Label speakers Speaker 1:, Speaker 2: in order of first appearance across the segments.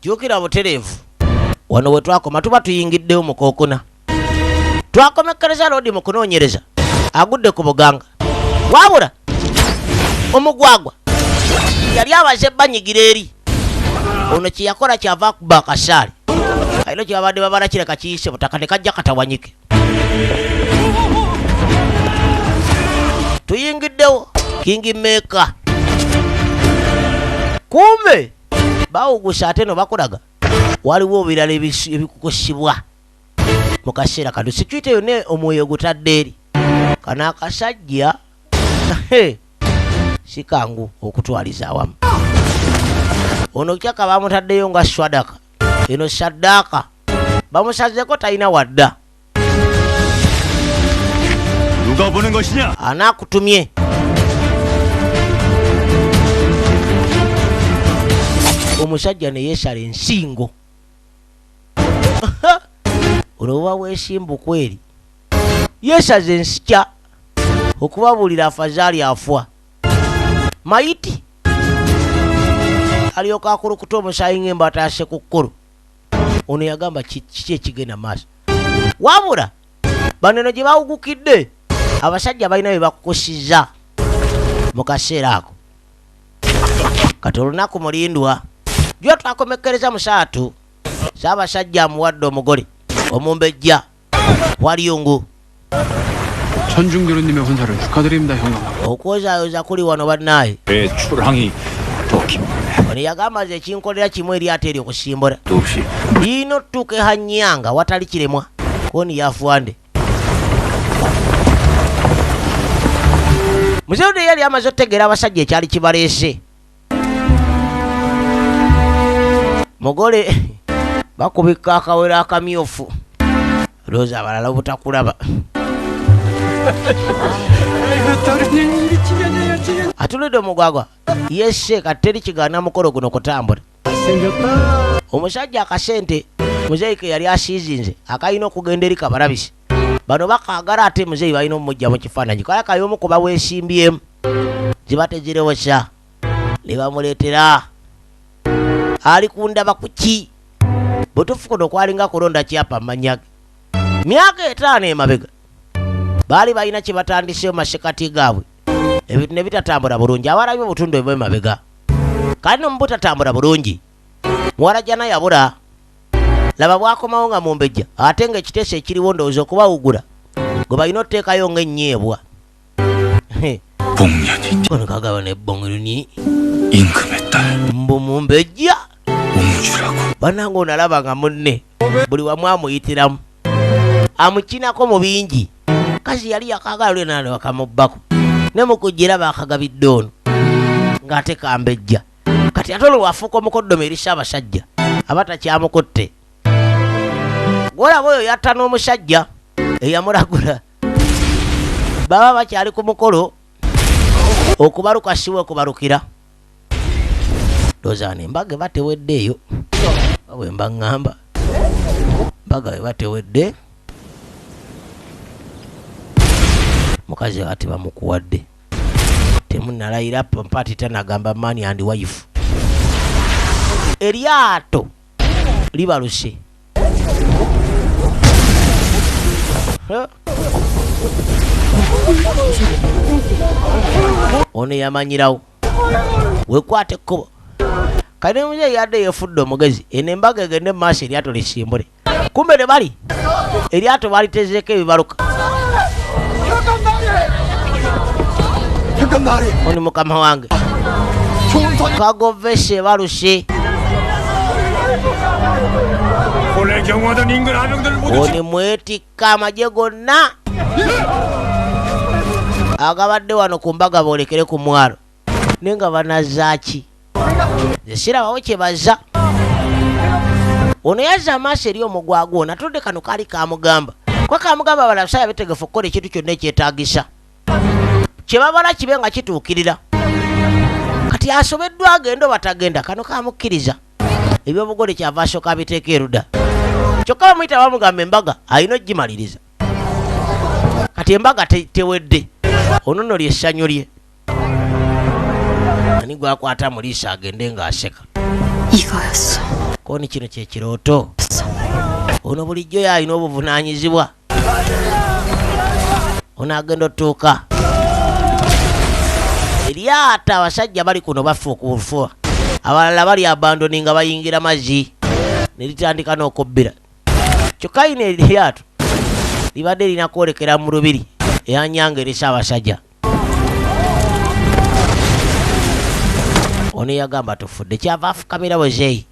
Speaker 1: Jjukira butereevu wano we twakoma tuba tuyingiddewo mu kookuna. Twakomekkereza Lodi mu kunoonyereza agudde ku buganga. Wabula omugwagwa yali abaze banyigira eri. Ono kye yakola kyava akuba akasaale. Alina kye babadde babala kireka kiyise butaka ne kajja katawanyike. Tuyingiddewo King Maker. Kumbe bawugusa ate no bakolaga waliwo ebirala ebikukosibwa mu kaseera kano. Sikiyite yonna omwoyo gutadde eri. Kano akasajja si kangu okutwaliza awamu. Ono kyaka bamutaddeyo nga swadaka. Eno saddaaka bamusazeeko talina wadda. Anaakutumye. Omusajja ne yeesala ensingo. Ono buba bwesimbu kweri. Yeesaze ensikya okubabuulira afazaali afwa. Mayiti alyoka akulukuta omusaayi ng'embaata ya Ssekukkulu. Ono yagamba kiki ekigenda maaso. Wabula bano eno gye bawugukidde abasajja balina bye bakukusiza mu kaseera ako. Kati olunaku mulindwa jjo twakomekkereza musaatu Ssaabasajja amuwadde omugole omumbejja Walyungu.
Speaker 2: 천중교루님의 혼사를 축하드립니다, 현감.
Speaker 1: Okwozaayoza kuli wano bannaaye. Ono yagamba nze ekinkolera kimu eryato eryo okusimbula. Lirina otutuuka e Hanyanga watali kiremwa. Koni yafuande. Muzeeyi yali amaze otegeera abasajja ekyali kibaleese. Mugole bakubikka akawero akamyufu. Lowooza abalala obutakulaba. Atulidde omugwagwa yesse kati teri kigaana mukolo guno kutambula. Omusajja akasente muzeeyi ke yali asiizinze akalina okugenda eri kabalabise. Bano bakaagala ate muzeeyi balina omujja mu kifaananyi. Kale kay'omu ku baweesimbyemu ziba tezirewosa ne bamuleetera. Ali kundaba ku ki? Butuufu kuno kwalinga kulonda kyapa amannya ge. Myaka 5 emabega baali balina kye batandiseewo masekati gaabwe. Ebintu ne bitatambula bulungi. Abalabye obutundu obw'emabega. Kale no mu butatambula bulungi muwalajjana yabula. Laba bw'akomawo nga mumbejja ate ng'ekiteeso ekiriwo ndowooza okubawugula gwe balina otuteekayo ng'ennyeebwa. Ono kagaba n'ebbongoloni mbu mumbejja. Bannange ono alaba nga munne buli wamu amuyitiramu. Amukinako mu bingi. Kazi yali yakaagala lwe nalo bakamubbako. Ne mu kujja baakagabidde ono ng'ate kambejja. Kati ate olwo bw'afuuka omukoddomi eri Ssaabasajja aba takyamukutte. Gw'olaba oyo yatta n'omusajja eyamulagula. Baba bakyali ku mukolo okubaluka si we kubalukira. Ndowooza wano embaga eba teweddeeyo. Bwe mba ŋŋamba embaga eba tewedde. Mukazi ate bamukuwadde. Temunnalayira mpaati tanagamba man and wife. Eryato libaluse. Ono yamanyirawo. Weekwate ekkubo. Kale muzeeyi yadde yeefudde omugezi. Eno embaga egende mu maaso eryato lisimbule. Kumbe ne bali eryato balitezeeko ebibaluka. Ono mukama wange. Kagovese ebaluse. Ono mwetikka amagye gonna agabadde wano ku mbaga boolekere ku mwalo. Naye nga banazza ki? Nze sirabawo kye bazza. Ono yazza amaaso eri omugwagwa ono atudde kano kaali kamugamba. Kuba kamugamba bano abasajja beetegefu okukola ekintu kyonna ekyetaagisa. Kye babala kibe nga kituukirira. Kati asobeddwa agenda oba tagenda kano kamukkiriza. Eby'obugole kyava asooka abiteeka erudda. Kyokka bamuyita bamugamba embaga alina ogimaliriza. Kati embaga tewedde. Ono nno ly'essanyu lye. Ani gwakwata mu liiso agende ng'aseka. Koni kino kye kirooto. Ono bulijjo yalina obuvunaanyizibwa. Ono agenda otuuka. Eryato abasajja bali kuno bafa okufa. Abalala bali abandoni nga bayingira mazzi. Ne litandika n'okubbira. Kyokka lino eryato libadde lirina kwolekera mu lubiri eyanyanga eri Ssaabasajja. Ono yagamba tufudde kyava afukamira bwezeeyi.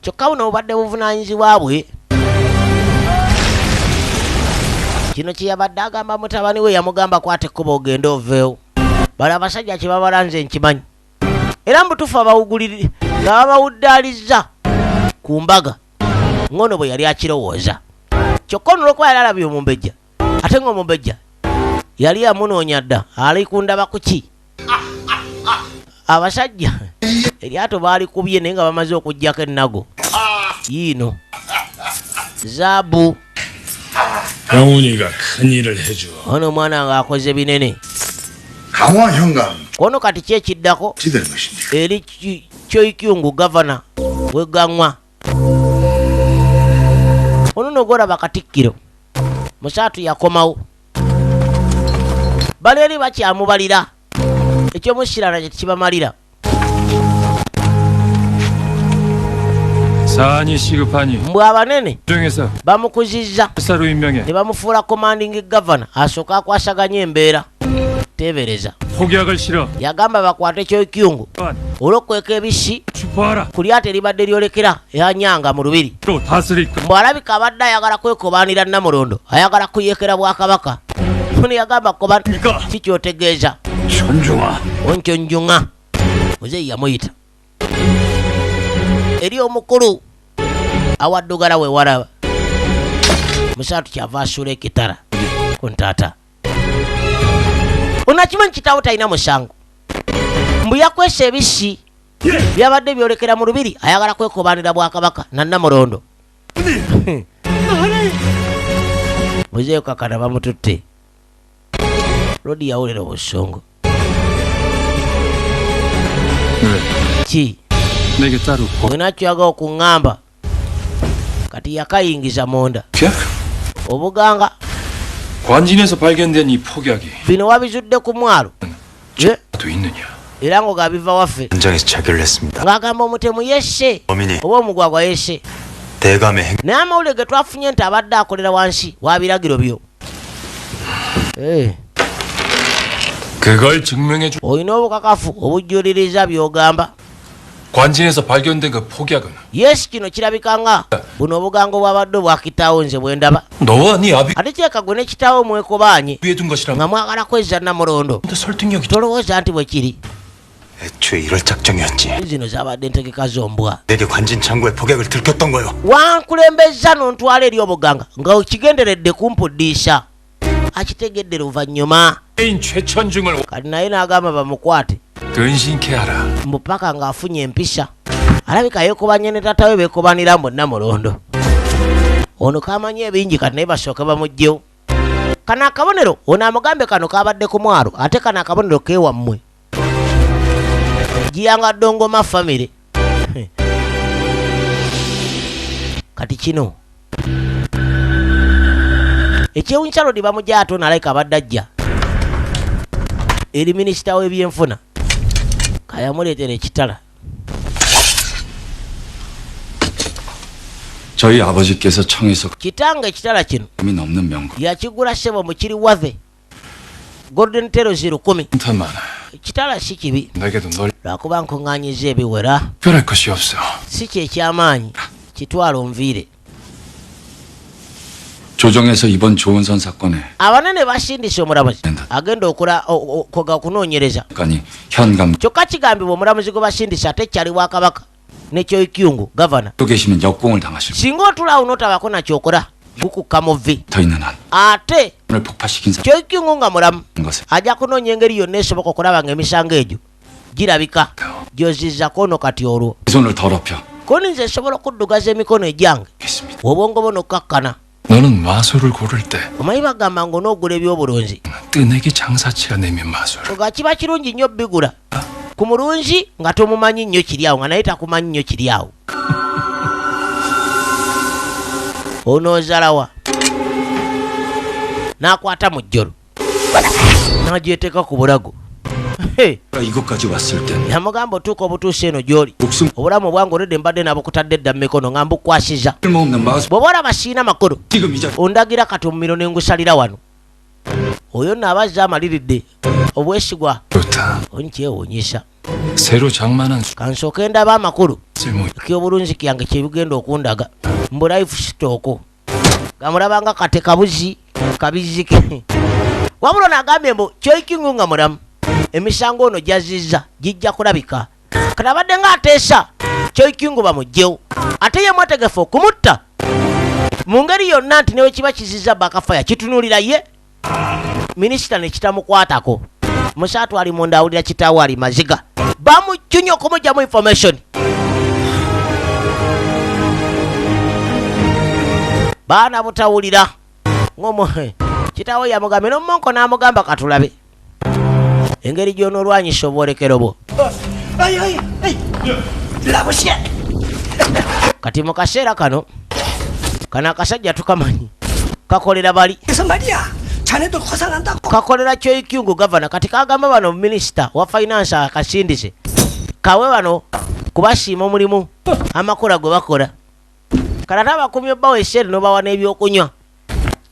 Speaker 1: Kyokka buno bubadde buvunaanyizibwa bwe. Kino kye yabadde agamba mutabani we yamugamba kwata ekkubo ogende oveewo. Bano abasajja kye babala nze nkimanyi. Era mutuufu abawuguliri nga babawuddaalizza ku mbaga ng'ono bwe yali akirowooza. Kyokka ono olw'okuba yali alabye omumbejja ate ng'omumbejja yali yamunoonya dda ali kundaba ku ki. Abasajja eryato baalikubye naye nga bamaze okuggyako ennago. Yiino zaabu.
Speaker 3: 영훈이가 큰일을 해줘.
Speaker 1: Ono omwana ng'akoze binene.
Speaker 4: 강화 현감
Speaker 1: Kono kati ki ekiddako
Speaker 4: 어찌 될 것입니까?
Speaker 1: eri Kyoikyungu gavana w'eggangwa. Ono nno gw'olaba Katikkiro Musaatu yakomawo. Bali eri bakyamubalira ekyomusirana kye kibamalira.
Speaker 2: 사안이 시급하니
Speaker 1: Mbwe abanene
Speaker 2: 중에서
Speaker 1: bamukuzizza
Speaker 2: 사로 임명해
Speaker 1: ne bamufuula commanding governor asooke akwasaganye embeera. Teebereza.
Speaker 2: 폭약을 실어
Speaker 1: Yagamba bakwate Kyoikyungu
Speaker 2: 또한
Speaker 1: olw'okweka ebisi
Speaker 2: 추포하라.
Speaker 1: ku lyato eribadde lyolekera eyanyanga mu lubiri.
Speaker 2: 또 다스릴 것.
Speaker 1: Mbwe alabika abadde ayagala kwekobaanira Nnamulondo, ayagala kuyeekera bwakabaka. Ono yagamba koba ki ky'otegeeza?
Speaker 4: 현중아.
Speaker 1: Onkyonjunga. Muzeeyi yamuyita. Eri omukulu awaddugala we walaba. Musaatu kyava asuula ekitala ku ntaata. Ono akimanyi kitaawe talina musango. Mbu yakwesa ebisi byabadde byolekera mu lubiri ayagala kwekobaanira bwakabaka na Nnamulondo. Muzeeyi kakana bamututte. Lodi yawulira obusungu. Ki?
Speaker 2: 내게 따로 고.
Speaker 1: Olina kyoyagala okuŋŋamba. Kati yakayingiza munda. Obuganga
Speaker 2: 관진에서 발견된 이 폭약이
Speaker 1: bino wabizudde ku mwalo.
Speaker 2: 또 있느냐?
Speaker 1: Era ng'ogabiva waffe.
Speaker 5: 현장에서 자결을 했습니다.
Speaker 1: Ng'agamba omutemu yesse
Speaker 5: 범인이
Speaker 1: oba omugwagwa yesse.
Speaker 5: 대감의 행
Speaker 1: Naye amawulire ge twafunye nti abadde akolera wansi wa biragiro byo.
Speaker 2: 그걸 증명해 줄
Speaker 1: Olina obukakafu obujjuliriza by'ogamba.
Speaker 2: 관진에서 발견된 그 폭약은
Speaker 1: Yesu kino kirabika nga buno obugango bwabadde obwa kitaawo nze bwe ndaba.
Speaker 2: 너와 네 아비
Speaker 1: Ate kireka gwe ne kitaawo mwekobaanye
Speaker 2: 위에 둔 것이라면
Speaker 1: nga mwagala kwezza Nnamulondo.
Speaker 2: 설득력이
Speaker 1: Tolowooza nti bwe kiri.
Speaker 5: 애초에 이럴 작정이었지.
Speaker 1: Zino zaabadde ntegeka z'ombwa.
Speaker 5: 내게 관진 창고에 폭약을 들켰던 거요.
Speaker 1: Wankulembezza n'ontwala eri obuganga nga okigenderedde kumpuddiisa. Akitegedde luvannyuma.
Speaker 2: 인 최천중을
Speaker 1: Kati naye n'agamba bamukwate.
Speaker 2: 근신케 하라.
Speaker 1: Mbu paka ng'afunye empisa. Alabika yeekobanye ne taata we beekobanira mbu Nnamulondo. Ono kamanyi ebingi kati naye basooke bamuggyewo. Kano akabonero ono amugambe kano kabadde ku mwalo ate kano akabonero keewammwe. Giyanga Dongoma family. Kati kino ekyewunyisa Lodi bamugya ate ono alabika abadde ajja eri minisita w'ebyenfuna kayamuleetera ekitala.
Speaker 6: 저희 아버지께서 청에서
Speaker 1: Kitange ekitala kino
Speaker 6: 금이 넘는 명금
Speaker 1: yakigula ssebo mu kiri wave Golden Tales 1000.
Speaker 2: 탄만
Speaker 1: Ekitala si kibi
Speaker 2: 내게도 널
Speaker 1: lwakuba nkuŋŋaanyiza ebiwera.
Speaker 2: 특별할 것이 없어.
Speaker 1: Si kyekyamaanyi kitwala onviire.
Speaker 6: 조정에서 이번 조은선 사건에
Speaker 1: Abanene basindise omulamuzi agenda okoga okunoonyereza.
Speaker 6: 간이 현감
Speaker 1: Kyokka kigambibwa omulamuzi gwe basindise ate kyali wa kabaka ne Kyoikyungu gavana.
Speaker 6: 또 계시면 역공을 당하실
Speaker 1: Singa otulaawo n'otabako nakyokola gukukka mu vvi.
Speaker 6: 더 있는 한
Speaker 1: Ate
Speaker 6: 을 폭파시킨 사건
Speaker 1: Kyoikyungu nga mulamu
Speaker 6: 것을
Speaker 1: ajja kunoonya engeri yonna esoboka okulaba ng'emisango egyo girabika gy'ozizzako ono kati olwo.
Speaker 6: 내 손을 더럽혀
Speaker 1: Koni nze nsobola okuddugaza emikono egyange
Speaker 6: 겠습니다.
Speaker 1: obwongo bwo n'okkakkana.
Speaker 2: 너는 마술을 고를 때
Speaker 1: Omanyi bagamba ng'onoogula ebyobulunzi
Speaker 2: 뜨내기 장사치가 내민 마술을
Speaker 1: nga kiba kirungi nnyo bigula ku mulunzi nga tomumanyi nnyo kiri awo nga naye takumanyi nnyo kiri awo. Onoozalawa. N'akwata mu jjolo. N'agyeteeka ku bulago. Yamugamba otuuka obutuusi eno gy'oli. Obulamu bwange olwedde mbadde nabukutadde dda mu mikono nga mbukwasiza. Bw'oba olaba siina makulu, ondagira kati omumiro ne ngusalira wano. Oyo nno aba azze amaliridde obwesigwa. Onkyewuunyisa. Kansooke ndaba amakulu. Ekyobulunzi kyange kye bigenda okundaga. Mbu life stock. Gamulabanga kate kabuzi kabizike. Wabula n'agambye mbu Choi nga mulamu. Emisango ono gyazizza gijja kulabika. Kati abadde ng'ateesa Choi Kyungu bamuggyewo. Ate ye mwetegefu okumutta. Mu ngeri yonna nti ne bwe kiba kizizza bakafaya kitunuulira ye. Minisita ne kitamukwatako. Musaatu ali munda awulira kitaawe ali maziga. Bamucunya okumuggyamu information. Baana butawulira. Ng'omu kitaawe yamugambye n'omumonko n'amugamba katulabe. Engeri gy'onoolwanyisa obwolekero bwo. Kati mu kaseera kano, kano akasajja tukamanyi kakolera bali. Kakolera Choi Kyungu gavana. Kati kagamba bano minisita wa finance akasindise. Kawe bano kubasiima omulimu amakola gwe bakola. Kati ate abakuumi obbawa esente n'obawa n'ebyokunywa.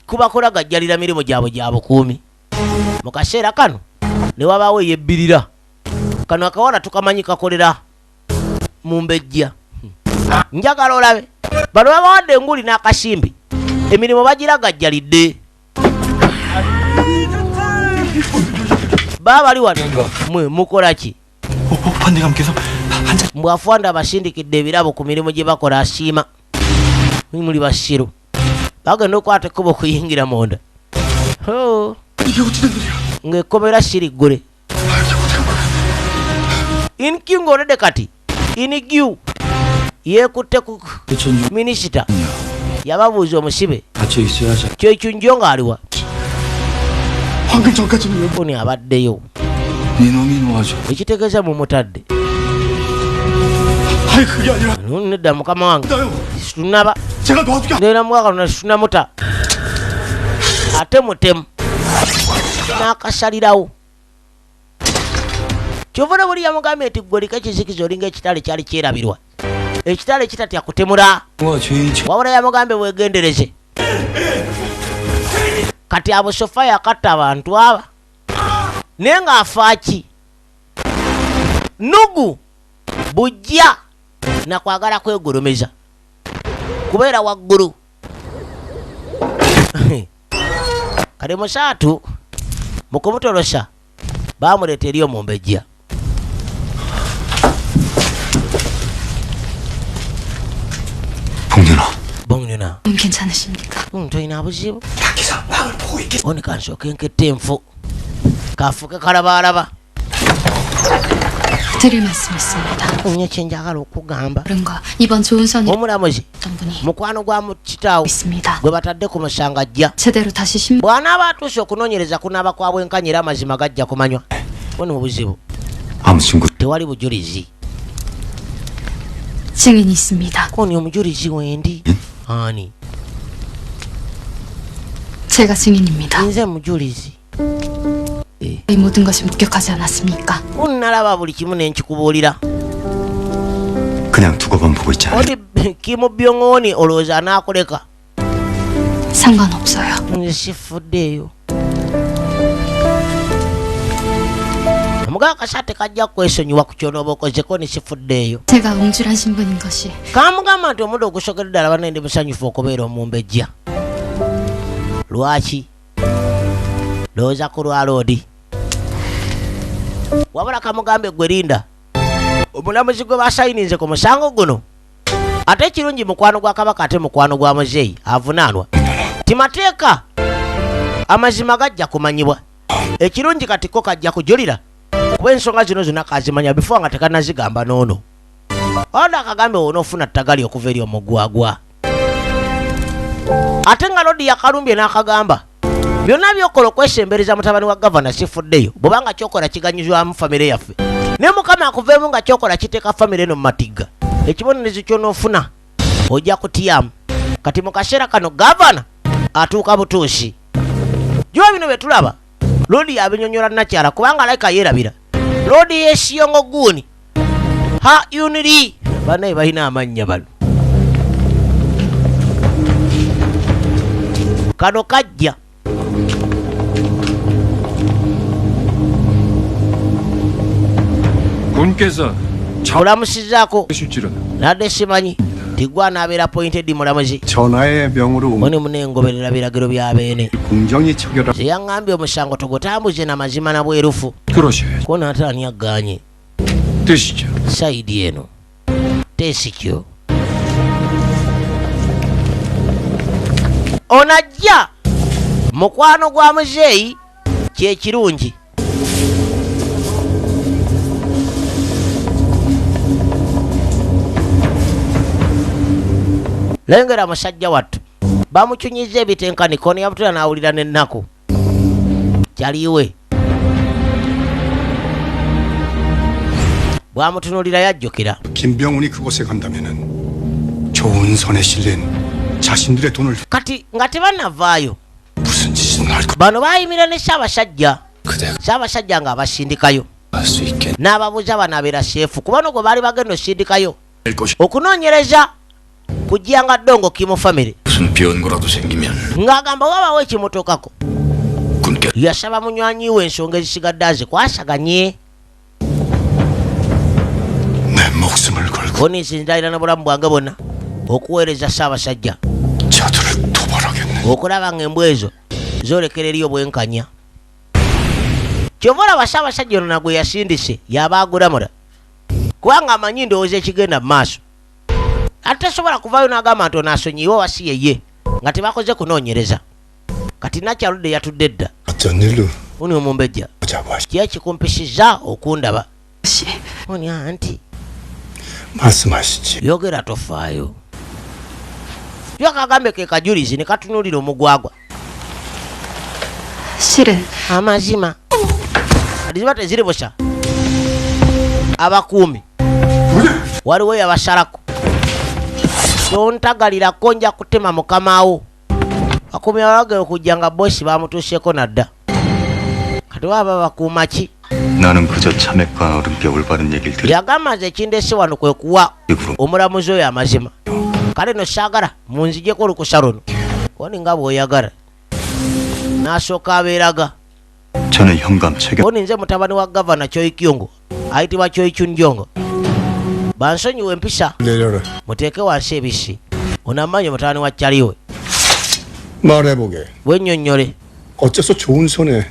Speaker 1: Kubakola gajjalira mirimu gyabwe gya bukuumi. Mu kaseera kano ne wabaawo eyebbirira. Kano akawala tukamanyi kakolera mu mbejja. Njagala olabe. Bano babawadde enguli n'akasimbi. Emirimu bagiragajjalidde. Baba bali wano mwe mukola ki? Mbwafwanda abasindikidde ebirabo ku mirimu gye bakola asiima. Muli basiru. Bagenda okwata ekkubo okuyingira munda. Ng'ekkomera siriggule. Inkyungu olwedde kati Ingyu yeekutte ku minisita. Yababuuza omusibe. Choi Kyunjo ng'aliwa. Oni abaddeyo. Ekitegeeza mumutadde. Nedda mukama wange. Situnaba. Neera mwaka situnamuta. Ate mutemu. N'akasalirawo. Kyova ne buli yamugambye nti ggwe liko ekizikiza olinga ekitale kyali kyerabirwa. Ekitale kitatya kutemula. Wabula yamugambye weegendereze. Kati abo Sofa yakatta abantu aba. Naye ng'afa ki? Nugu bujja na kwagala kwegulumeza. Kubeera waggulu. Kale musaatu mu kumutolosa baamuleeta eri omumbejja. Bongnuna.
Speaker 7: 괜찮으십니까?
Speaker 1: Tolina buzibu. Oni kansooke nkette enfu. Kafuke kalabaalaba.
Speaker 7: 드릴 말씀 있습니다.
Speaker 1: Nye kye njagala okugamba.
Speaker 7: 그런가 이번 좋은 선이
Speaker 1: Omulamuzi
Speaker 7: 어떤 분이
Speaker 1: mukwano gwa kitaawo
Speaker 7: 있습니다.
Speaker 1: gwe batadde ku musango ajja.
Speaker 7: 제대로 다시 신
Speaker 1: Bw'anaaba atuuse okunoonyereza kunaaba kwa bwenkanya era amazima gajja kumanywa. Oni obuzibu
Speaker 5: 아무 증거
Speaker 1: tewali bujulizi.
Speaker 7: 증인이 있습니다.
Speaker 1: Oni omujulizi wendi. Ani?
Speaker 7: 제가 증인입니다.
Speaker 1: Nze mujulizi.
Speaker 7: 이 모든 것을 목격하지 않았습니까?
Speaker 1: Nalaba buli kimu ne nkikubuulira.
Speaker 5: 그냥 두고만 보고 있지 않아.
Speaker 1: Oni Kim Byong'oni olowooza anaakuleka?
Speaker 7: 상관없어요.
Speaker 1: Nze sifuddeeyo. Omugaga kasate kajja kwesonyiwa ku ky'onooba okozeko ne sifuddeeyo.
Speaker 7: 제가 옹주란 신분인 것이
Speaker 1: Kamugamba nti omuddo ogusookedde ddala banne ndi musanyufu okubeera omumbejja. Lwaki? Lowooza ku lwa Loodi. Wabula kamugambe gwe linda. Omulamuzi gwe basayininze ku musango guno. Ate ekirungi mukwano gwa Kabaka ate mukwano gwa muzeeyi avunaanwa. Timateeka amazima gajja kumanyibwa. Ekirungi kati ko kajja kujulira. Kuba ensonga zino zonna kazimanya before nga tekannazigamba n'ono. Ono akagambe onoofuna ttagali okuva eri omugwagwa. Ate nga Lodi yakalumbye n'akagamba byonna by'okola okwesembereza mutabani wa gavana sifuddeyo bw'obanga ky'okola kiganyuzwamu famire yaffe. Naye Mukama akuveemu nga ky'okola kiteeka famire eno mu matigga. Ekibonerezo ky'onoofuna ojja kutyamu. Kati mu kaseera kano gavana atuuka butuusi. Jua bino bye tulaba Lodi yabinyonyola nakyala kubanga alayika yeerabira. Lodi y'esiyongo guuni ha uniri banaye balina amannya bano. Kano kajja
Speaker 2: 군께서
Speaker 1: olamusizaako
Speaker 2: 하실
Speaker 1: nadde simanyi tigwana abeera appointed mulamuzi.
Speaker 4: 전하의 명으로
Speaker 1: Oni munengoberera biragiro bya beene.
Speaker 4: 공정히 처결하
Speaker 1: Nze yaŋŋambye omusango tugutambuze na mazima na bwerufu.
Speaker 2: 그러셔야죠.
Speaker 1: Kona ate ani aggaanye
Speaker 2: 드시죠.
Speaker 1: sayidi eno teesikyo. Ono ajja mukwano gwa muzeeyi kyekirungi. Lengera musajja wattu bamucunyiza ebitenkaniko ono yabutula n'awulira n'ennaku. Kyaliwe bwamutunuulira yajjukira.
Speaker 4: 김병훈이 그곳에 간다면은 좋은 선에 실린 자신들의 돈을
Speaker 1: Kati nga tebannavaayo
Speaker 4: 무슨 짓은 할 것.
Speaker 1: bano baayimira ne Ssaabasajja.
Speaker 2: 그대가
Speaker 1: Ssaabasajja ng'abasindikayo
Speaker 2: 할 수 있게
Speaker 1: n'ababuuza banaabeera seefu kuba no gwe baali bagenda osindikayo
Speaker 4: 될 것이.
Speaker 1: okunoonyereza kujjanga ddongo Kim family
Speaker 6: 무슨 변고라도 생기면
Speaker 1: ng'agamba wabawo ekimutuukako.
Speaker 6: 군께
Speaker 1: Yasaba munywanyi we ensonga ezisigadde azikwasaganye.
Speaker 4: 내 목숨을 걸고
Speaker 1: Oni nsinzalira n'obulamu bwange bwonna okuweereza Ssaabasajja
Speaker 4: 저들을 도발하겠네.
Speaker 1: okulaba ng'embwa ezo zoolekera eri obwenkanya. Kyova olaba Ssaabasajja ono nagwe yasindise yaba agulamula kubanga amanyi ndowooza ekigenda mu maaso. Ate tasobola kuvaayo n'agamba nti ono asonyiwe oba si yeye nga tebakoze kunoonyereza. Kati nakyaludde yatudde dda.
Speaker 4: 어쩐 일로
Speaker 1: Oni omumbejja
Speaker 4: 보자고 하시.
Speaker 1: ki ekikumpisizza okundaba?
Speaker 7: 씨,
Speaker 1: Oni anti
Speaker 4: 말씀하시지.
Speaker 1: yogera tofaayo. Yo kagambe ke kajulizi ne katunuulira omugwagwa.
Speaker 7: 실은
Speaker 1: Amazima kati ziba teziri busa. Abakuumi waliwo yabasalako tontagalirako nja kutema mukamaawo. Bakuumi abagenda okujja nga bosi bamutuuseeko nadda. Kati waaba bakuuma ki?
Speaker 5: 나는 그저 참액과 어른께 올바른 얘기를 드리
Speaker 1: Yagamba nze ekindese wano kwe kuwa
Speaker 5: 으로
Speaker 1: omulamuzi oyo amazima. Kale no saagala munzijeko olukusa luno oni nga bw'oyagala. N'asooka abeeraga.
Speaker 5: 저는 현감 최경
Speaker 1: Oni nze mutabani wa gavana Choi Kyungu ayitibwa Choi Chunjongo. Bansonyiwe empisa
Speaker 4: 내려라.
Speaker 1: muteeke wansi ebisi. Ono amanyi mutabani wa Kyaliwe.
Speaker 4: 말해보게.
Speaker 1: Bwennyonnyole
Speaker 4: 어째서 좋은 손에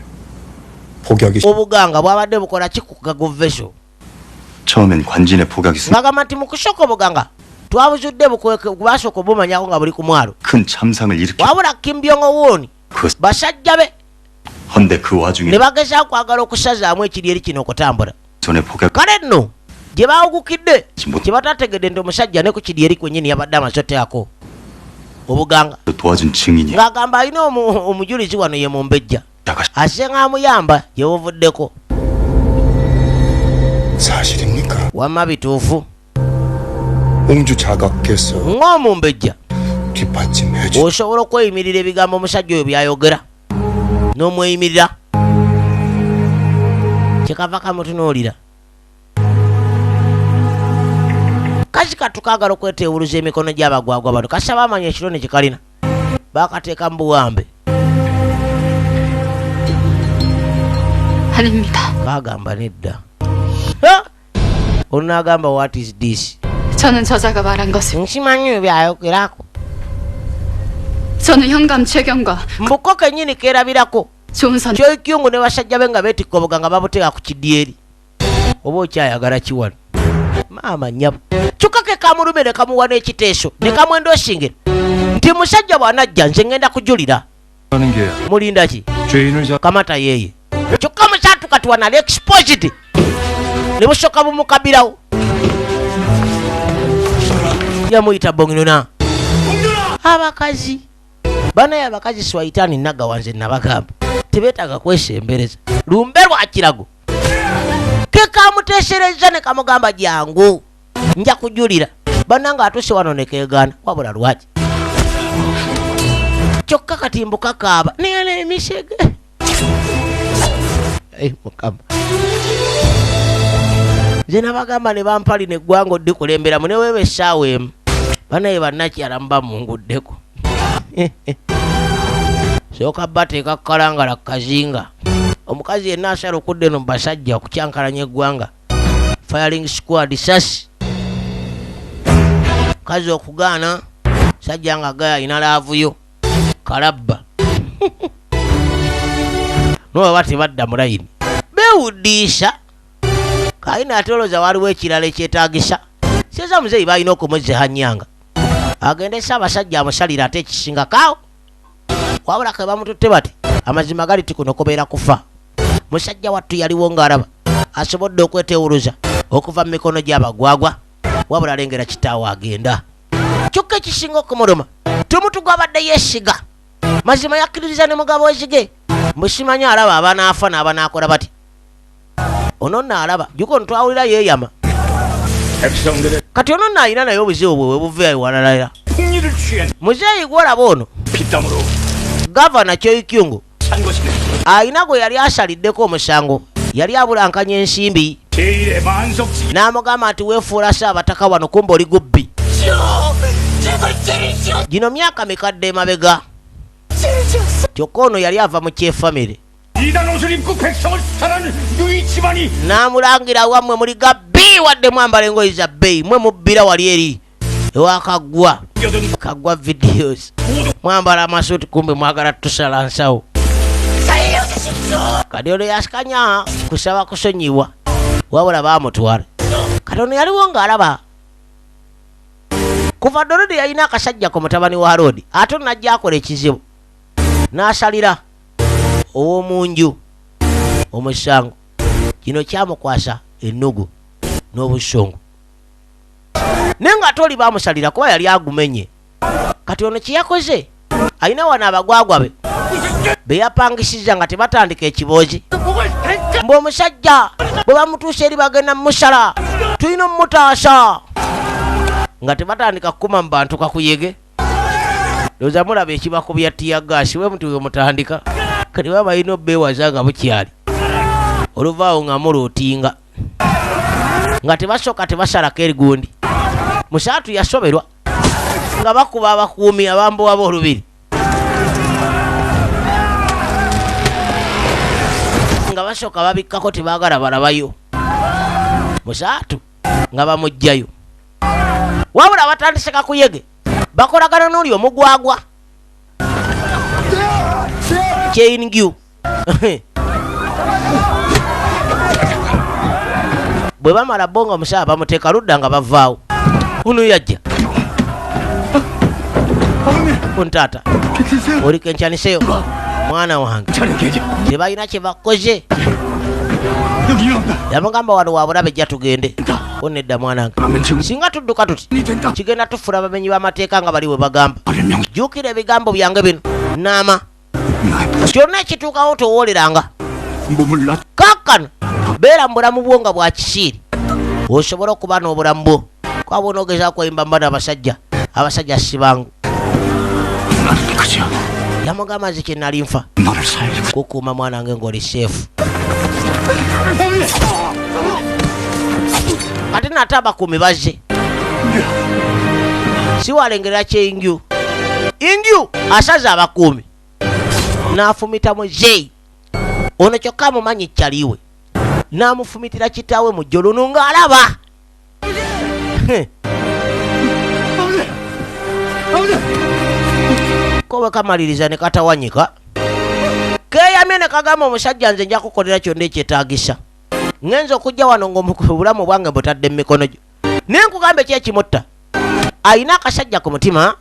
Speaker 4: 복약이
Speaker 1: obuganga bwabadde bukola ki ku kaguveso?
Speaker 5: 처음엔 관진의 복약이
Speaker 1: Ngagamba nti mu kusooka obuganga twabuzudde basooka obumanyako nga buli ku mwalo.
Speaker 5: 큰 참상을 일으켜
Speaker 1: Wabula Kim Byong-won
Speaker 5: 그
Speaker 1: basajja be
Speaker 5: 헌데 그 와중에
Speaker 1: ne bagezaako kwagala okusazaamu ekiri eri kino okutambula.
Speaker 5: 손에 복약
Speaker 1: Kale nno gye baawugukidde
Speaker 5: 못
Speaker 1: kye batategedde nti omusajja ne ku kiri eri kwennyini yabadde amaze oteekako obuganga.
Speaker 5: 도와준 증인이
Speaker 1: Ng'agamba alina omujulizi wano ye mumbejja
Speaker 5: 나가
Speaker 1: ase ng'amuyamba gye buvuddeko.
Speaker 4: 사실입니까?
Speaker 1: Wamma bituufu
Speaker 4: 옹주 자각께서
Speaker 1: ng'omumbejja
Speaker 4: 뒷받침해 주.
Speaker 1: osobola okweyimirira ebigambo omusajja oyo by'ayogera n'omweyimirira. Kyekava kamutunuulira. Kazi kattu kaagala okweteewuluza emikono gy'abagwagwa bano kasaba amanya ekirone kye kalina baakateeka mu buwambe.
Speaker 7: 아닙니다.
Speaker 1: Kaagamba nedda. Ha! Ono n'agamba what is this?
Speaker 7: 저는 저자가 말한 것을
Speaker 1: Nkimanyi byayogerako.
Speaker 7: 저는 현감 최경과
Speaker 1: Mbuko kennyini keerabirako
Speaker 7: 좋은 선
Speaker 1: Choi Kyungu ne basajja be nga beetikka obuganga babuteeka ku kidyeri. Oba okyayagala ki wano? Maama nnyabo. Kyokka ke kamulume ne kamuwa n'ekiteeso ne kamwendosingira nti musajja bw'anajja nze ŋŋenda kujulira.
Speaker 2: 하는 게
Speaker 1: Mulinda ki?
Speaker 2: 죄인을 잡
Speaker 1: Kamata yeeye. Kyokka musatu kati wano ali exposed ne busooka bumukabirawo. Yamuyita Bongnona. Abakazi banaye abakazi Swahitani naggawa nze nabagamba tebeetaaga kwesembereza. Lumbe lwa kirago ke kamuteeserezza ne kamugamba jangu nja kujulira. Bannange atuuse wano ne keegaana wabula lwaki? Kyokka kati mbukakaaba naye emisege. Ai Mukama, nze nabagamba ne bampali neggwanga oddikulemberamu ne weeba essaawa emu banaye bannakyala muba munguddeko. Sooka bateeka kukalangala ku kazinga. Omukazi yenna asala okudda eno mu basajja okukyankalanya eggwanga. Firing squad sasi. Mukazi okugaana sajja nga gaya alina laavu yo kalabba. N'oba tebadda mu layini beewuddiisa. Kalina ate olowooza waliwo ekirala ekyetaagisa. Seza muzeeyi balina okumuzehanyanga agende Ssaabasajja amusalira ate ekisinga kaawo. Wabula ke bamututte bati amazima gali ti kuno kubeera kufa. Musajja wattu yaliwo ng'alaba asobodde okwetewuluza okuva mu mikono gy'abagwagwa, wabula alengera kitaawe agenda. Kyokka ekisinga okumuluma tumutu gw'abadde yeesiga mazima yakkiririza ne mugabo wezige mbusimanyi alaba abanaafa n'abanaakola bati. Ono nno alaba jjuko ntwawulira yeeyama. Kati ono nno alina naye obuzibu bwe buva ewalala. Muzeeyi gw'olaba ono Gavana Choi Kyungu alina gwe yali asaliddeko omusango, yali abulankanya ensimbi n'amugamba nti weefuula Ssaabataka wano kumbe oli gubbi. Gino myaka mikadde emabega. Kyokka ono yali ava mu kyefamire n'amulangira wammwe muli gabbi wadde mwambala engoye za bbeeyi mwe mubbira wali eri ewakaggwa kaggwa videos mwambala amasuuti kumbe mwagala tusala nsawo. Kati ono yasikanya kusaba kusonyiwa wabula baamutwala. Kati ono yaliwo ng'alaba kuva Dorodi yalina akasajja ku mutabani wa Lodi ate ono najja akola ekizibu n'asalira ow'omunju omusango. Kino kyamukwasa ennugu n'obusungu naye ng'ate oli baamusalira kuba yali agumenye. Kati ono kye yakoze alina wano abagwagwa be be yapangisiza nga tebatandika ekiboozi mbu omusajja bwe bamutuusa eri bagenda mumusala tulina omumutaasa nga tebatandika kukuma mu bantu kakuyege. Ndowooza mulaba ekibakubya tiyagaasi we muti we mutandika kati baba balina obbeewaza nga bukyali oluvaawo nga mulootinga nga tebasooka tebasalako erigundi. Musaatu yasoberwa nga bakuba abakuumi abambowa b'olubiri nga basooka babikkako tebaagala balabayo. Musaatu nga bamuggyayo. Wabula batandise kakuyege bakolagana n'oli omugwagwa Chain-gyu. Bwe bamala bo nga omusajja bamuteeka ludda nga bavaawo. Ono yajja kuntaata oli kenkyaniseyo mwana wange tebalina kye bakoze. Yamugamba wano wabulabe jja tugende. Onedda mwana wange singa tudduka tuti kigenda tufula abamenyi b'amateeka nga bali we bagamba. Jjukira ebigambo byange bino naama kyonna ekituukawo towooleranga. Kakkano beera mu bulamu bwo nga bwa kisiiri osobola okuba n'obulamu bwo kuba bw'onoogezaako kweyimba mu bano abasajja abasajja si bangu. Yamugamba nze kye nali nfa kukuuma mwana wange ng'oli seefu. Ate nate abakuumi bazze siwalengerera kyengyu ingyu asaze abakuumi n'afumita muzeeyi ono kyokka amumanyi kyaliwe n'amufumitira kitaawe mu jjolunu ng'alaba. Ko bwe kamaliriza ne katawanyika keeyamye ne kagamba omusajja nze nja kukolera kyonna ekyetaagisa ngenza okujja wano ng'obulamu bwange butadde mu mikono gyo naye nkugamba eki ekimutta alina akasajja ku mutima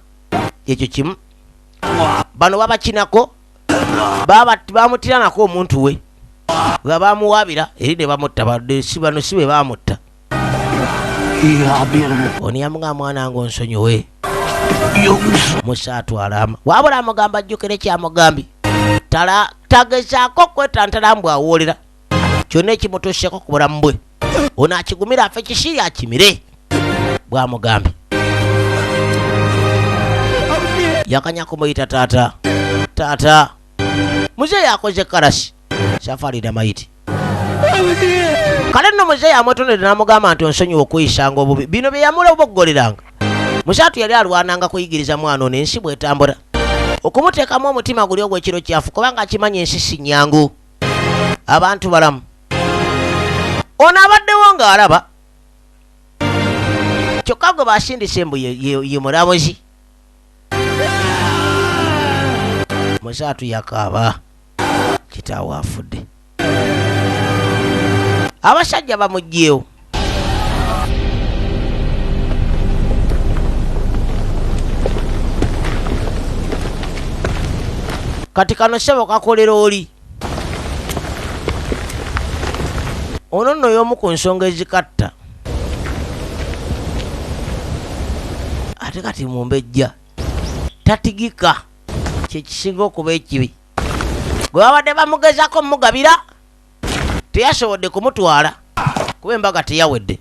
Speaker 1: ekyo kimu. Bano babakinako bamutira nako omuntu we nga bamuwabira eri ne bamutta bano si be bamutta. Ono yamugamba mwana wange onsonyiwe. Musa atwala wabula amugamba ajjukire kyamugambye tagezaako kwetantala mbw awoolera kyonna ekimutuuseeko ku bulamu bwe ono akigumira afe kisiiri akimire bwamugambye. Yakanya kumuyita taata. Taata muzeeyi akoze kalasi safaalira mayiti. Kale nno muzeeyi amwetonedde n'amugamba nti onsonyiwa okuyisanga obubi. Bino bye yamuloboggoleranga. Musaatu yali alwananga kuyigiriza mwana ono ensi bw'etambula, okumuteekamu omutima guli ogw'ekiro kyafu, kubanga akimanyi ensi si nnyangu, abantu balamu. Ono abaddewo ng'alaba, kyokka gwe basindise mbu ye mulamuzi. Musaatu yakaaba, kitaawe afudde. Abasajja bamuggyeewo. Kati kano ssebo kakolera oli. Ono nno y'omu ku nsonga ezikatta. Ate kati mumbejja tatigika, kyekisinga okuba ekibi. Gwe babadde bamugezaako mugabira teyasobodde kumutwala kuba embaga teyawedde.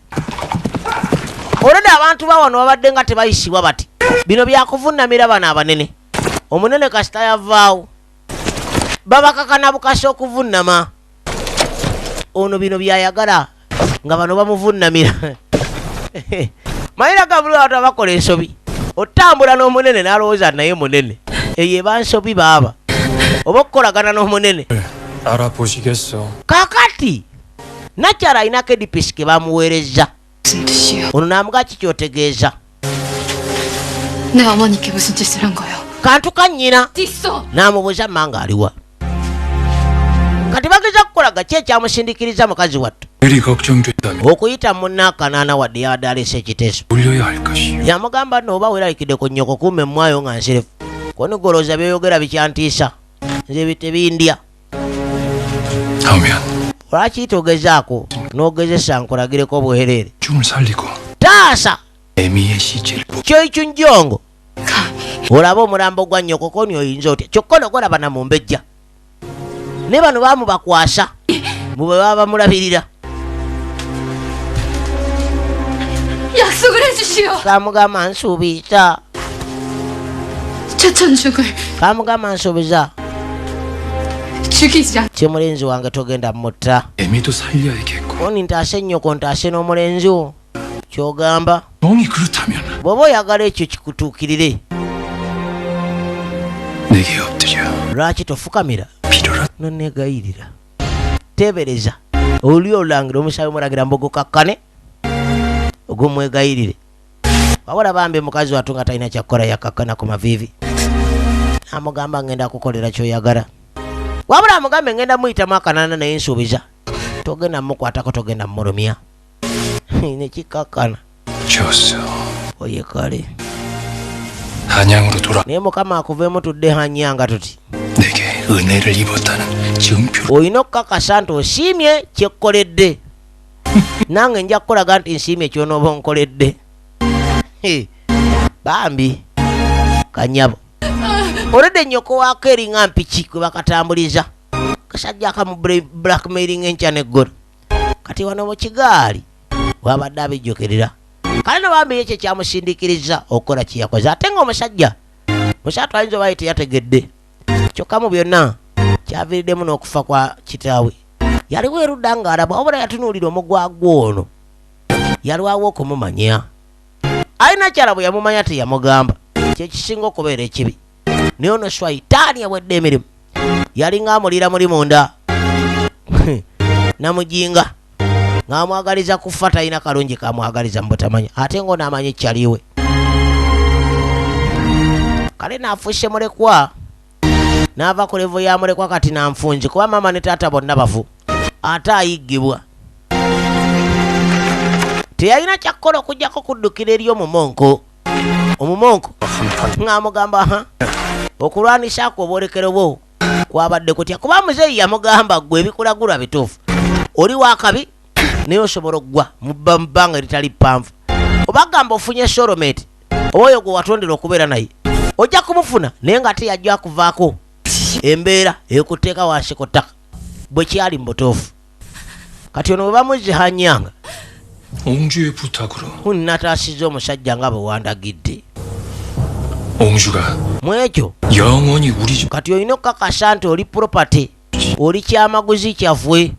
Speaker 1: Olwedde abantu ba wano babadde nga tebayisibwa bati. Bino byakuvunnamira bano abanene. Omunene kasita yavaawo babakakana bukasi okuvunnama. Ono bino byayagala nga bano bamuvunnamira. Mayira gabuli abantu abakola ensobi. Otambula n'omunene n'alowooza naye munene. Eyo eba nsobi baaba. Oba okukolagana n'omunene. Kakati nakyala alinako edipisi ke bamuweereza. Ono n'amuga ki ky'otegeeza?
Speaker 7: 내 어머니께 무슨 짓을 한 거예요?
Speaker 1: Kantu ka nnyina n'amubuuza mmange aliwa. Kati bageza kukolaga ki ekyamusindikiriza mukazi wattu okuyita munnaakanaana wadde yabadde aleese ekiteeso. Yamugamba nno oba weeralikidde ku nnyoko kuuma emmwayo nga nsirefu. Konigolooza by'oyogera bikyantiisa, nze tebindya. Lwaki togezaako n'ogezesa nkulagireko obwereere? Taasa kyoikyunjongo olabe omulambo gwa nnyoko koni oyinza otya? Kyokka ono golaba na mumbejja. Ne bano baamubakwasa mu bwe baba bamulabirira. Kamugamba nsuubiza. Kamugamba nsuubiza. Kyemulenzi wange togenda mutta. Oni ntaase nnyoko ntaase n'omulenzi wo. Ky'ogamba bw'oba oyagala ekyo kikutuukirire. Lwaki tofukamira nonneegayirira? Teebereza oli olulangira omusabe mulagira mbugukakkane ogumwegayirire. Wabula bambi mukazi wattu nga talina kyakukola yakakkana ku maviivi. Amugamba ngenda kukolera ky'oyagala. Wabula amugambe ngenda muyitamu akanaana naye nsuubiza togenda mukwatako, togenda mmulumya. Nekikakkana oye kale. Naye Mukama akuveemu tudde Hanyanga tuti. Olina okukakasa nti osiimye kyekkoledde. Nange nja kukolaga nti nsiimye ky'onooba onkoledde. Bambi kanyabo. Olwedde nnyoko waako eringa mpiki kwe bakatambuliza. Kasajja akamu blackmailing enkya n'eggulo. Kati wano mu kigaali wabadde abijjuukirira. Kale no bambi ekyo kyamusindikiriza okukola kye yakoze. Ate ng'omusajja musaatu ayinza oba ye teyategedde. Kyokka mu byonna kyaviiriddemu n'okufa kwa kitaawe. Yaliwo erudda ng'alaba wabula yatunuulira omugwagwa ono. Yalwawo okumumanya. Alina kyala bwe yamumanya teyamugamba. Kye kisinga okubeera ekibi. Naye ono swayitaani awedde emirimu. Yalinga amulira muli munda. Namujinga. Ng'amwagaliza kufa talina kalungi kamwagaliza mu butamanya. Ate ng'ono amanyi kyaliwe. Kale n'afuuse mulekwa. N'ava ku levo ya mulekwa kati nanfunzi kuba maama ne taata bonna bafu. Ate ayiggibwa. Teyalina kyakukola okuggyako kuddukira eri omumonko. Omumonko ng'amugamba ha okulwanisa kwo obwolekero bwo kwabadde kutya, kuba muzeeyi yamugamba ggwe ebikulagulwa bituufu. Oli wakabi naye osobola okugwa mu bbanga eritali ppanvu. Oba gamba ofunye soulmate oba oyo gwe watondera okubeera naye ojja kumufuna naye ng'ate yajja akuvaako embeera ekuteeka wansi ku ttaka bwe kyali mu butuufu. Kati ono bwe bamuzihanyanga nataasizza omusajja nga bwe wandagidde.
Speaker 2: 옹주가
Speaker 1: Mu ekyo
Speaker 2: 영원히 우리 집
Speaker 1: kati olina okukakasa nti oli property, oli kyamaguzi kyaffe.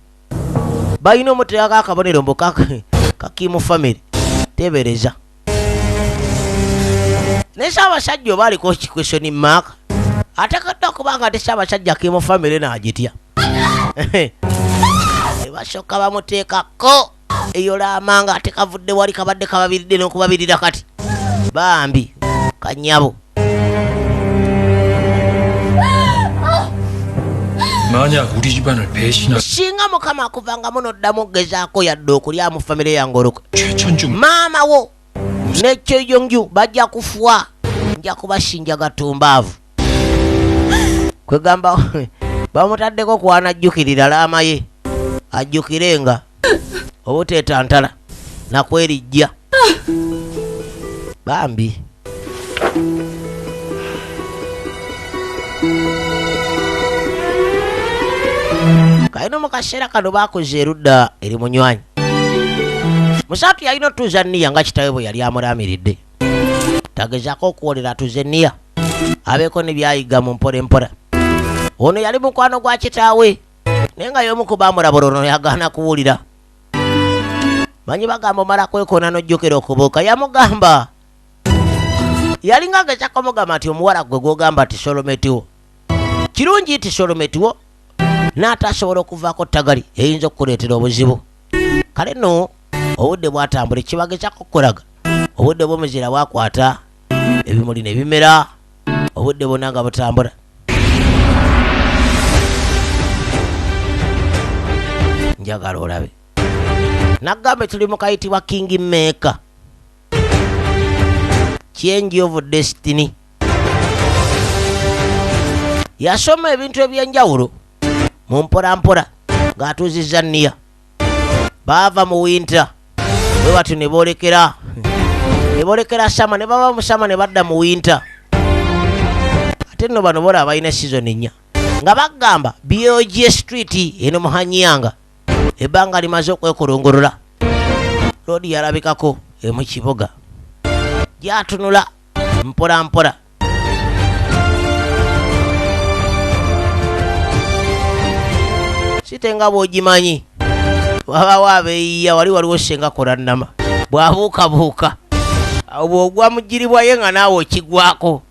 Speaker 1: Balina omuteekako akabonero mbu ka Kim family. Tebereza naye Ssaabasajja oba aliko question mark, ateekeddwa okuba nga ate Ssaabasajja Kim family n'agitya. Basooka bamuteekako eyo laamanga ate kavudde wali kabadde kababiridde n'okubabirira kati bambi kanyabo.
Speaker 2: 만약 우리 집안을 배신한
Speaker 1: Singa Mukama akuvangamu n'oddamu okugezaako yadde okulya mu famire yange olukwe,
Speaker 2: 최천중
Speaker 1: maama wo ne Kyeyongju bajja kufa, nja kubasinja gatumbaavu. Kwegamba bamutaddeko kwanajjukirira laama ye ajjukirenga obuteetantala nakwerijja bambi. Kalina mu kaseera kano bakoze erudda eri munywanyi Musatu yalina otuuza nniya nga kitawe bwe yali amulamiridde. Tagezaako okuwolera atuuze nniya abeeko ne byayiga mu mpola empola. Ono yali mukwano gwa kitaawe naye nga y'omu ku baamulabula ono yagaana kuwulira. Manyi bagamba omala kwekoona n'ojjukira okubuuka. Yamugamba yalinga agezaako omugamba nti omuwala gwe gw'ogamba nti solometi wo kirungi nti solometi wo n'atasobola okuvaako ttagali eyinza okukuleetera obuzibu. Kale nno obudde bwatambula ekibagezaako okukolaga obudde bw'omuzira bwakwata ebimuli ne bimera obudde bwonna nga butambula. Njagala olabe naggambe tuli mu kayitibwa King Maker, Change of Destiny. Yasoma ebintu ebyenjawulo mu mpola mpola ng'atuuzizza nniya. Baava mu winter bwe batyo ne boolekera summer, ne bava mu summer ne badda mu winter. Ate nno bano bolaba balina season nnya nga bagamba BOG Street eno mu Hanyanga ebbanga limaze okwekolongolola. Loodi yalabikako emu kibuga gyatunula mpola mpola. Sitenga bw'ogimanyi wabawo abeeyiya wali waliwo ssenga kolannama bw'abuukabuuka awo bw'ogwa mu ggiribwaye nga naawe okigwako.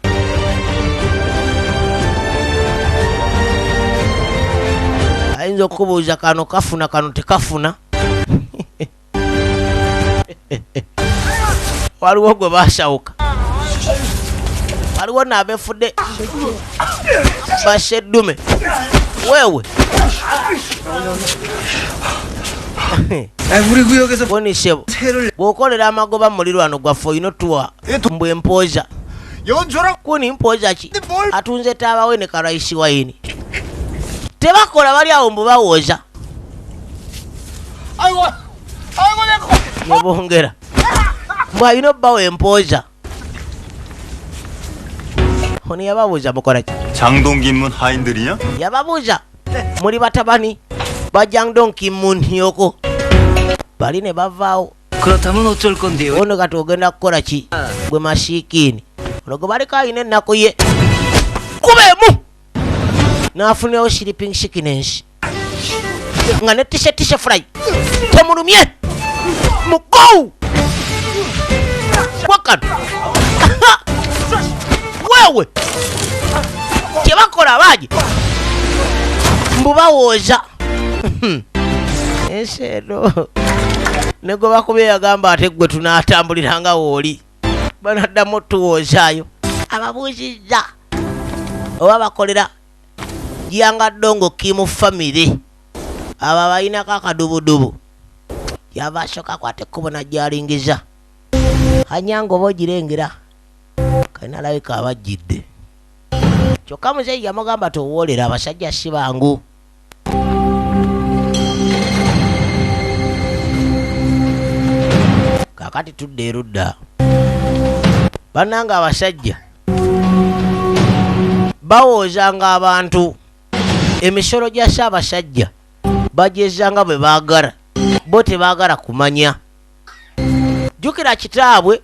Speaker 1: Ayinza okukubuuza kano kafuna kano tekafuna. Waliwo gwe baasawuka, waliwo n'abeefudde baseddume wewe bonisebo bw'okolera amagoba mu mulirwano gwaffe olina otuwa mbwe empooza kuni mpooza ki atunze taabawe ne karaisi wayini. Tebakola bali awo mbu bawooza ne bongera mbu alina obbawa empooza. Ono yababuuza mukola ki?
Speaker 5: 장동 김문 하인들이냐?
Speaker 1: Yababuuza muli batabani ba Jangdong Kim Hyoko. Bali ne bavaawo.
Speaker 8: 그렇다면 어쩔 건데요?
Speaker 1: Ono kati ogenda kukola ki gwe masikiini? Ono gwe baliko alina ennaku ye kubeemu n'afunirawo sleeping sickness nga ne tishe fry temulumye mukowu wakano wewe kyebakola abaagi mbu bawooza ensi eno ne gwe bakubye yagamba ate gwe tunaatambuliranga wooli banaddamu tuwoozaayo. Ababuuzizza oba bakolera Janga Dongo Kim family abo balinako akadubudubu. Yava asooka akwata ekkubo n'ajjalingiza Hanyanga oba ogirengera kalina alabika abajjidde. Kyokka muzeeyi yamugamba towoolera abasajja si bangu. Kaakati tudde erudda bannange abasajja bawoozanga abantu emisolo gya Ssaabasajja bagyezanga bwe baagala, bo tebaagala kumanya. Jjukira kitaabwe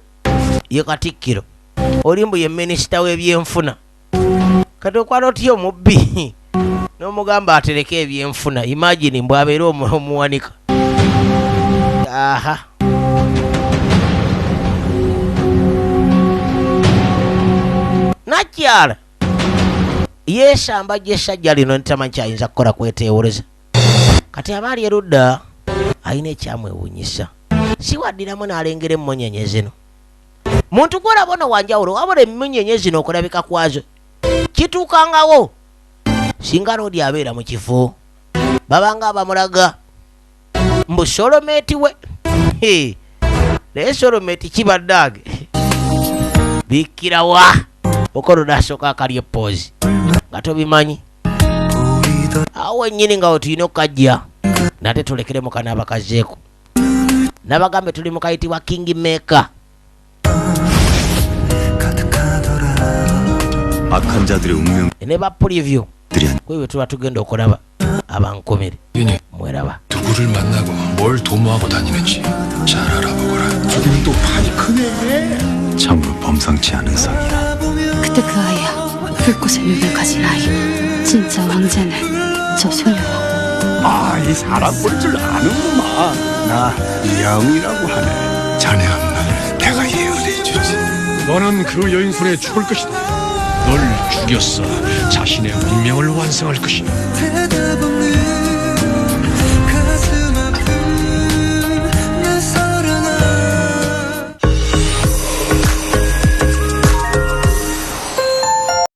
Speaker 1: ye Katikkiro Oli mbu ye minisita w'ebyenfuna. Kati okwala otya omubbi n'omugamba atereke ebyenfuna? Imagine mbu abeere omuwanika. Aha. Nakyala yeesamba gy'essajja lino ntamanyi kyayinza kukola kweteewoleza. Kati aba ali erudda alina ekyamwewuunyisa. Si waddiramu n'alengera emmunyenye zino. Muntu gw'olaba ono wanjawulo, wabula emmunyenye zino okulabika kwazo kituukangawo singa loodi abeera mu kifo babanga abamulaga mbu solometi we. Naye solometi kibadde bikkirawa okolo n'asooka akalya epoozi nga tobimanyi. Awo wennyini nga we tulina okukajja nate tulekeremu kano abakazeeko. Nabagambe tuli mu kayitibwa King Maker.
Speaker 5: 악한 자들의 운명들이
Speaker 1: Ne ba preview kwebyo tuba tugenda okulaba abankomere mweraba.
Speaker 2: 누구를 만나고 뭘 도모하고 다니는지 잘 알아보거라.
Speaker 4: 저기는 또 판이 크네.
Speaker 5: 참으로 범상치 않은 상이야.
Speaker 7: 그때 그 아이야. 불꽃의 눈을 가진 아이. 진짜 왕자는 저 소녀야.
Speaker 4: 아, 이 사람 볼 줄 아는구만. 나 이양이라고 하네. 자네 앞날 내가 예언해 주지.
Speaker 3: 너는 그 여인 손에 죽을 것이다. 널 죽였어 자신의 운명을 완성할 것이다.